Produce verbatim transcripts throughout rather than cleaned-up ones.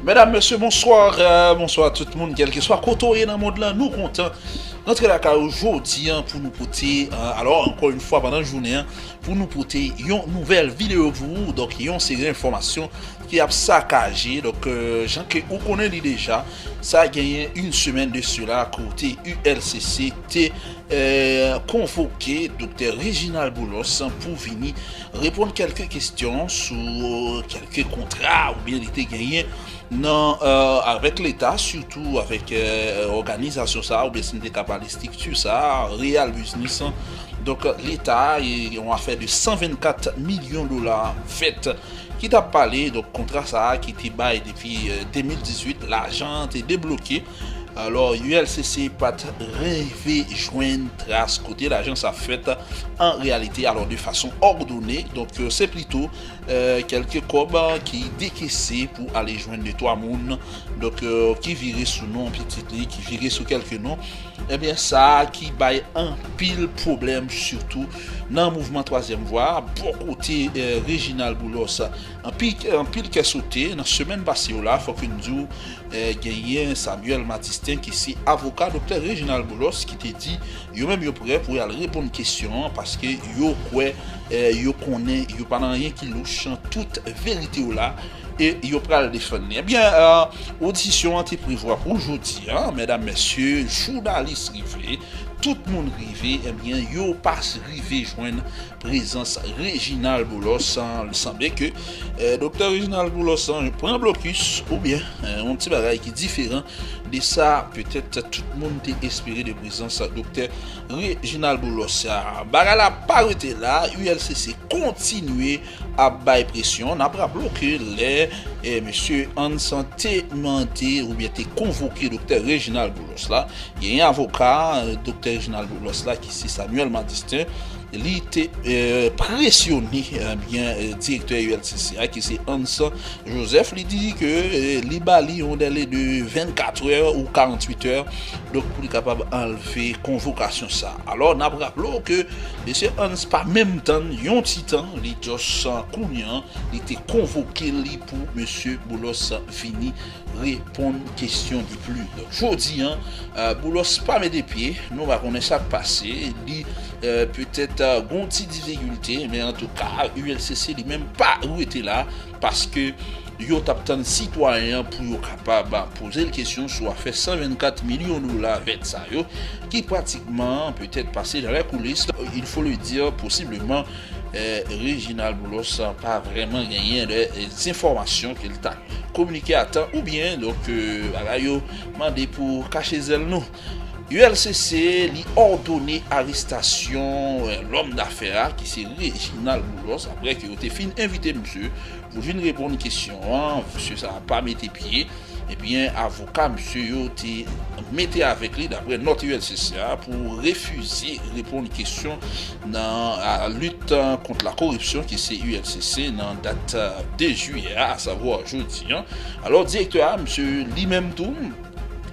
Medam, mesye, bonswa, euh, bonswa tout moun, kèlkeswa kote w ye nan mond lan, nou kontan rantre lakay ou jodi an pou nou pote, euh, alò, ankò yon fwa pandan jounen an, pou nou pote yon nouvèl videyo pou ou, donk yon seri enfòmasyon ki ap sakaje, donk, euh, jan ke ou konnen li deja, sa genyen yon semèn de sela kote U L C C te, euh, konvoke Doktè Reginald Boulos pou vini reponn kèlke kesyon sou kèlke kontra oubyen li te genyen nan, euh, avèk Leta, sitou avèk, euh, òganizasyon sa, oubyen si n te ka pale estrikti sa, Real Business. Donk, Leta, e, yon afè de san vennkat milyon dola vèt ki t ap pale, donk, kontra sa a ki te bay depi, euh, de mil dizuit, lajan an te debloke. Alò, U L C C pa t rive jwenn tras kote lajan sa fèt an reyalite, alò, de fason òdone. Donk, euh, se plito, euh, kèlke kòb, euh, ki dekese pou ale jwenn de twa moun, donk, euh, ki vire sou non pitit li, ki vire sou kèlke non. Ebyen, sa a ki bay anpil pwoblèm, sitou nan mouvman twazyèm vwa, bò kote, euh, Reginald Boulos. Anpil, anpil kè sote nan semèn pase yo la, fòk n di w, eh, genyen Samuel Madistin ki se avoka Doktè Reginald Boulos ki te di yo menm yo prè pou y al reponn kesyon an paske yo kwè, eh, yo konnen yo pa nan anyen ki louch, tout verite yo la e yo pral defann li. Ebyen, eh, odisyon an te prevwa pou jodi an, medam, mesye, jounalis rive, tout moun rive, ebyen, yo pa rive jwenn prezans Reginald Boulos, an, li sanble ke, eh, Doktè Reginald Boulos, an, pran blokis oubyen, eh, yon ti bagay ki diferan de sa petèt tout moun te espere de prezans Doktè Reginald Boulos. Bagay la pa rete la, U L C C kontinye ap bay presyon. N ap raple w ke lè, eh, mesye Hans te mande oubyen te konvoke Doktè Reginald Boulos la, genyen avoka, eh, Doktè Reginald Boulos la ki se Samuel Madistin, li te, eh, presyone, eh, byen, eh, direktè U L C C a, ki se Hans Joseph, li di ke, eh, li ba li yon dèle de vennkat è ou karanntuit è, donk pou li kapab anlve konvokasyon sa. Alò, n ap raple w ke mesye Hans pa menm tann yon ti tan, li just, eh, kounye an, li te konvoke li pou mesye Boulos vini reponn kesyon li pli. Donk, jodi an, eh, Boulos pa mete pye, nou pa konnen sa k pase, li, eh, petèt, eh, gon ti difikilte, men antouka, U L C C li menm pa rete la, paske yo t ap tann sitwayen an pou yo kapab poze l kesyon sou afè san vennkat milyon dola vèt sa yo, ki pratikman petèt pase dans les coulisses, il faut le dire, posibleman, eh, Reginald Boulos pa vrèman genyen de, eh, enfòmasyon ke l ta kominike a tan, oubyen, donk, eh, bagay yo mande pou kache zèl nou. U L C C, li òdone arestasyon, eh, lòm dafè a, ki se Reginald Boulos, apre ke yo te fin envite misye pou l vin reponn kesyon an, misye sa a pa mete pye. Ebyen, avoka misye yo te mete avèk li, daprè nòt U L C C a, pou refize reponn kesyon nan, a, lit kont la koripsyon, ki se U L C C, nan dat, eh, de jiyè a, asavwa jodi an. Alò, direktè a, misye li menm tou,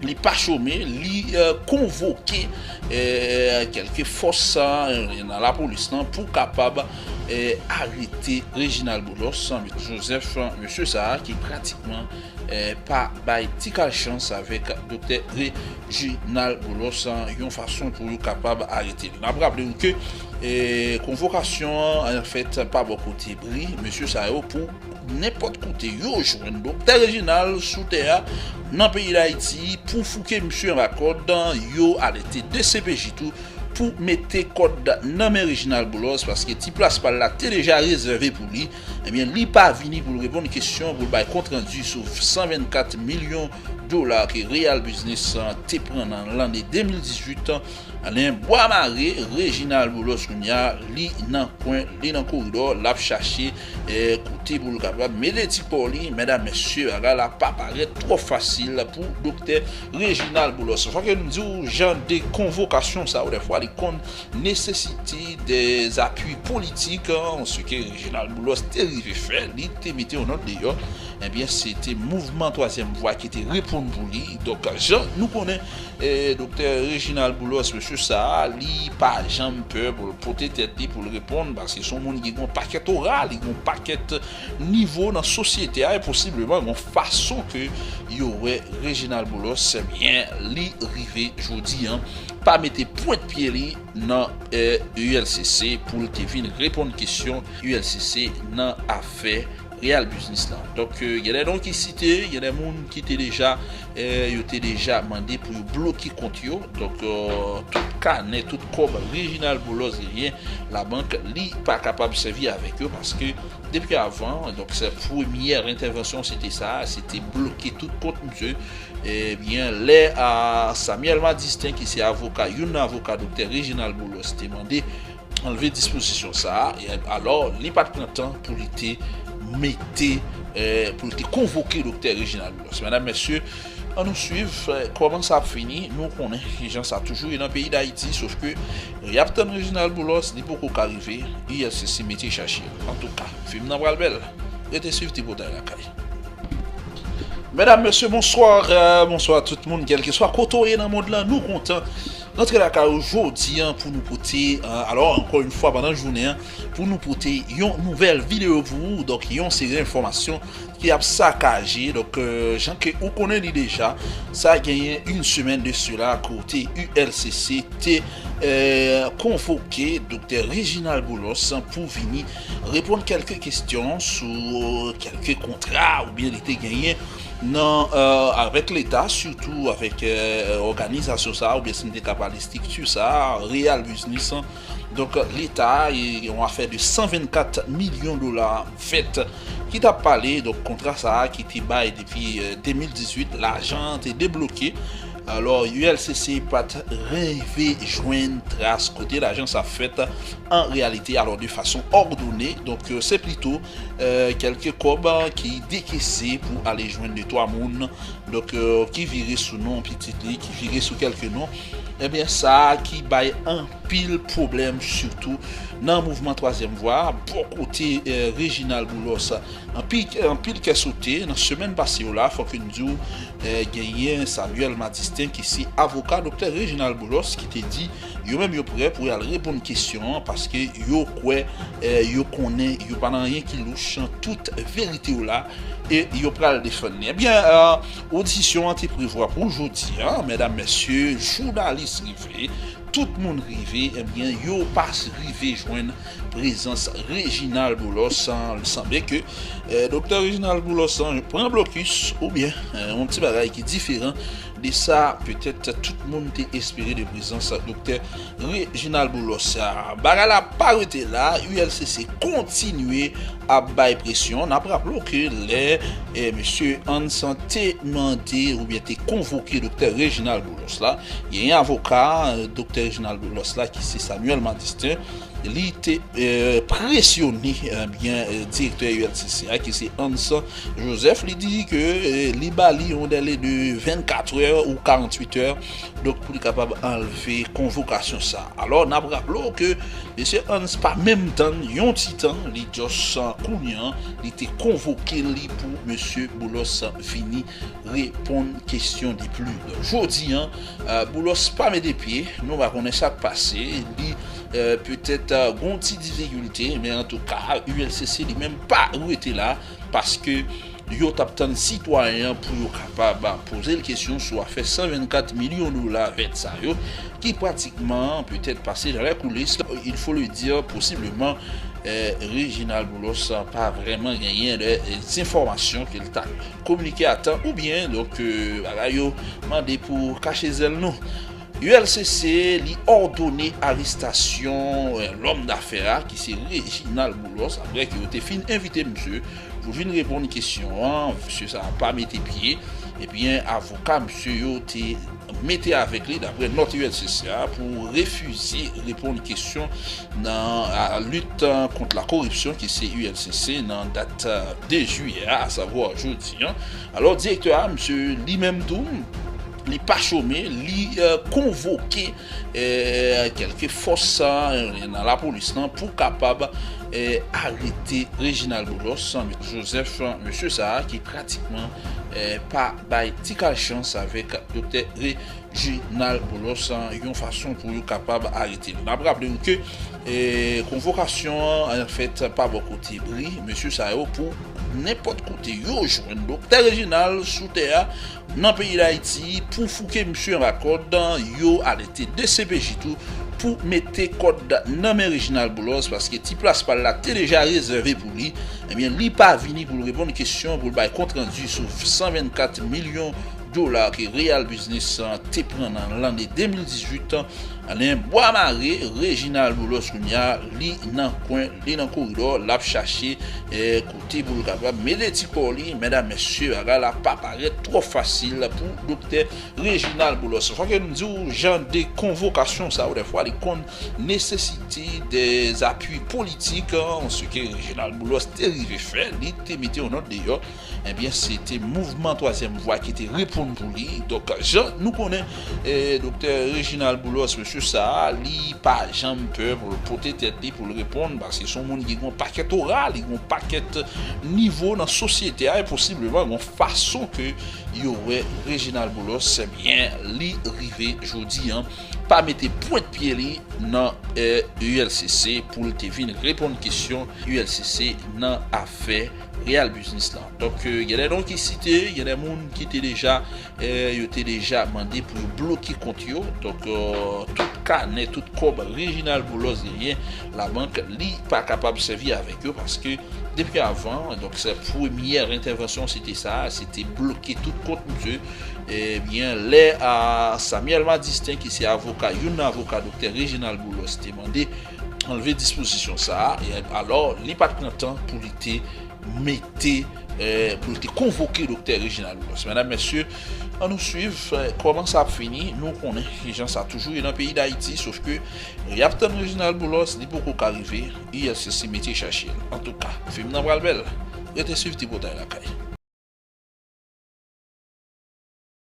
li pa chome, li, eh, konvoke, eh, kèlke fòs, eh, nan lapolis lan pou kapab, eh, arete Reginald Boulos, Joseph, mesye sa a ki pratikman, eh, pa bay ti kal chans avèk Doktè Reginald Boulos, eh, yon fason pou yo kapab arete li. N ap raple nou ke, eh, konvokasyon an, an fèt, pa bò kote bri mesye sa yo pou nenpòt kote yo jwenn Doktè Reginald sou tè a nan peyi Dayiti pou fouke misye anba kòd, yo alète D C P J tou pou mete kòd nan men Reginald Boulos, paske ti plas pa l la te deja rezève pou li. Ebyen, li pa vini pou l reponn kesyon, pou l bay kontrandi sou san vennkat milyon dola ke Real Business te pran nan lane de mil dizuit. Alen bwa mare, Reginald Boulos kounye a, li nan kwen, li nan koridò, l ap chache, eh, kote pou l kapab mete ti kò li. Medam, mesye, bagay la pa parèt twò fasil pou Doktè Reginald Boulos. Fòk n di w, jan de konvokasyon sa yo, dèfwa, li konn nesesite de apui politik, an, se ke Reginald Boulos te rive fè, li te mete yon nòt deyò. Ebyen, se te mouvman Twazyèm Vwa ki te reponn pou li. Donk, jan nou konnen, e, Doktè Reginald Boulos, mesye sa a, li pa janm pè pou l pote tèt li, pou l reponn, paske se yon moun ki gen yon pakèt ora, li gen yon pakèt nivo nan sosyete a, e posibleman gen yon fason ke yo wè Reginald Boulos, ebyen, li rive jodi a, pa mete pwent pye li nan, e, U L C C pou l te vin reponn kesyon U L C C nan afè Real Business lan. Donk, e, gen de non ki site, gen de moun ki te deja, e, yo te deja mande pou yo bloke kont yo. Donk, e, tout kanè, tout kòb Reginald Boulos genyen, labank, li pa kapab sèvi avèk yo paske depi avan, donk, se premyè entèvansyon, se te sa, se te bloke tout kont misye. Ebyen, lè a Samuel Madistin, ki se avoka, youn nan avoka Doktè Reginald Boulos, te mande anlve dispozisyon sa a, e alò, li pa t pran tan pou li te mete, e, pou li te konvoke Doktè Reginald Boulos. Medam, mesye, ann nou swiv, e, kòman sa ap fini. Nou konnen kijan sa toujou ye nan peyi Dayiti, sof ke y ap tann Reginald Boulos, li poko ka rive, U L C C mete chache l. Antouka, fim nan pral bèl. Rete swiv Tripotay Lakay. Medam, mesye, bonswa, e, bonswa tout moun, kèlkeswa kote w ye nan mond lan, nou kontan rantre lakay ou jodi a pou nou pote, e, alò, ankò yon fwa pandan jounen an, pou nou pote yon nouvèl videyo pou ou, donk yon seri enfòmasyon ki ap sakaje, donk, e, jan ke ou konnen li deja, sa genyen yon semèn de sela kote U L C C te, e, konvoke Doktè Reginald Boulos pou vini reponn kèlke kesyon sou kèlke kontra oubyen li te genyen nan, e, avèk Leta, sitou avèk, e, òganizasyon sa a, oubyen si n te ka pale estrikti sa a, Real Business. Donk, Leta, e, yon afè de san vennkat milyon dola vèt ki t ap pale, donk, kontra sa a ki te bay depi, e, de mil dizuit, lajan an te debloke. Alò, U L C C pa t rive jwenn tras kote lajan sa fèt an reyalite, alò de fason òdone. Donk, e, se plito, e, kèlke kòb, e, ki dekese pou ale jwenn de twa moun, donk, e, ki vire sou non pitit li, ki vire sou kèlke non. Ebyen, sa ki bay anpil pwoblèm, sitou nan mouvman Twazyèm Vwa, bò kote, e, Reginald Boulos. Anpil, anpil kè sote nan semèn pase yo la, fòk n di w, e, genyen Samuel Madistin ki se avoka Doktè Reginald Boulos ki te di yo menm yo prè pou y al reponn kesyon an paske yo kwè, e, yo konnen, yo pa nan anyen ki louch, tout verite yo la e yo pral defann li. Ebyen, e, odisyon an te prevwa pou jodi a, medam, mesye, jounalis rive, tout moun rive, ebyen, yo pa rive jwenn prezans Reginald Boulos. Sanble ke, e, Doktè Reginald Boulos pran blokis oubyen, e, yon ti bagay ki diferan de sa petèt tout moun te espere de prezans Doktè Reginald Boulos. Bagay la pa rete la, U L C C kontinye ap bay presyon. N ap raple w ke lè, e, mesye Hans te mande oubyen te konvoke Doktè Reginald Boulos la, genyen avoka, e, Doktè Reginald Boulos la ki se Samuel Madistin, li te, e, presyone, e, byen, e, direktè U L C C a, ki se Hans Joseph, li di ke, e, li ba li yon dèle de vennkat è ou karanntuit è, donk, pou li kapab anlve konvokasyon sa a. Alò, n ap raple w ke mesye Hans pa menm tann yon ti tan, li just, e, kounye a, li te konvoke li pou mesye Boulos vini reponn kesyon de pli. Donk, jodi a, e, Boulos pa mete pye, nou pa konnen sa k pase, li, e, petèt, e, gon ti difikilte, men antouka, U L C C li menm pa rete la, paske yo t ap tann sitwayen an pou yo kapab poze l kesyon sou afè san vennkat milyon dola vèt sa yo, ki pratikman petèt pase dans les coulisses, il faut le dire, posibleman, e, Reginald Boulos pa vrèman genyen de, e, enfòmasyon ke l ta kominike a tan, oubyen, donk, e, bagay yo mande pou kache zèl nou. U L C C, li òdone arestasyon, e, lòm dafè a, ki se Reginald Boulos, apre ke yo te fin envite misye pou vin reponn kesyon an. Mesye sa a pa mete pye. Ebyen, avoka misye yo te mete avèk li, dapre nòt U L C C a, pou refize reponn kesyon nan, a, lit, e, kont la koripsyon, ki se U L C C, nan dat, e, de jiyè a, asavwa jodi a. Alò, direktè a, misye li menm tou, li pa chome, li, e, konvoke, e, kèlke fòs, e, nan lapolis lan pou kapab eh, arete Reginald Boulos Joseph, mesye sa a ki pratikman, eh, pa bay ti kal chans avèk Doktè Reginald Boulos, yon fason pou yo kapab arete l. N ap raple nou ke, eh, konvokasyon an fèt pa bò kote bri mesye sa yo pou nenpòt kote yo jwenn Doktè Reginald sou tè a nan peyi Dayiti pou fouke misye anba kòd, yo alète D C P J tou pou mete kòd nan men Reginald Boulos, paske ti plas pa l la te deja rezève pou li. Ebyen, li pa vini pou l reponn kesyon, pou l bay kont randi sou san vennkat milyon dola ke Real Business te pran nan lane de mil dizuit. Alen bwa mare, Reginald Boulos kounye a, li nan kwen, li nan koridò, l ap chache, eh, kote pou l kapab mete ti kò li. Medam, mesye, bagay la pa parèt twò fasil pou Doktè Reginald Boulos. Fòk nou di w, jan de konvokasyon sa yo, dèfwa, li konn nesesite de apui politik, an, se ke Reginald Boulos te rive fè, li te mete yon nòt deyò. Ebyen, se te mouvman twazyèm vwa ki te reponn pou li. Donk, jan nou konnen, eh, Doktè Reginald Boulos, mesye sa a, li pa janm pè pou l pote tèt li, pou l reponn, paske se yon moun ki gen yon pakèt ora, li gen yon pakèt nivo nan sosyete a, e posibleman, gen yon fason ke yo wè Reginald Boulos, ebyen, li rive jodi an, pa mete pwent pye li nan, eh, U L C C pou l te vin reponn kesyon U L C C nan afè Real Business lan. Donk, eh, gen de non ki site, gen de moun ki te deja, eh, yo te deja mande pou yo bloke kont yo. Donk, eh, tout kanè, tout kòb Reginald Boulos genyen, labank, li pa kapab sèvi avèk yo paske depi avan, donk, se premyè entèvansyon, se te sa, se te bloke tout kont misye. Ebyen, lè a Samuel Madistin, ki se avoka, youn nan avoka Doktè Reginald Boulos, te mande anlve dispozisyon sa a, e alò, li pa t pran tan pou li te mete, eh, pou li te konvoke Doktè Reginald Boulos. Medam, mesye, ann nou swiv, eh, kòman sa ap fini. Nou konnen kijan sa toujou ye nan peyi Dayiti, sof ke y ap tann Reginald Boulos, li poko ka rive, U L C C mete chache l. Antouka, fim nan pral bèl. Rete swiv Tripotay Lakay.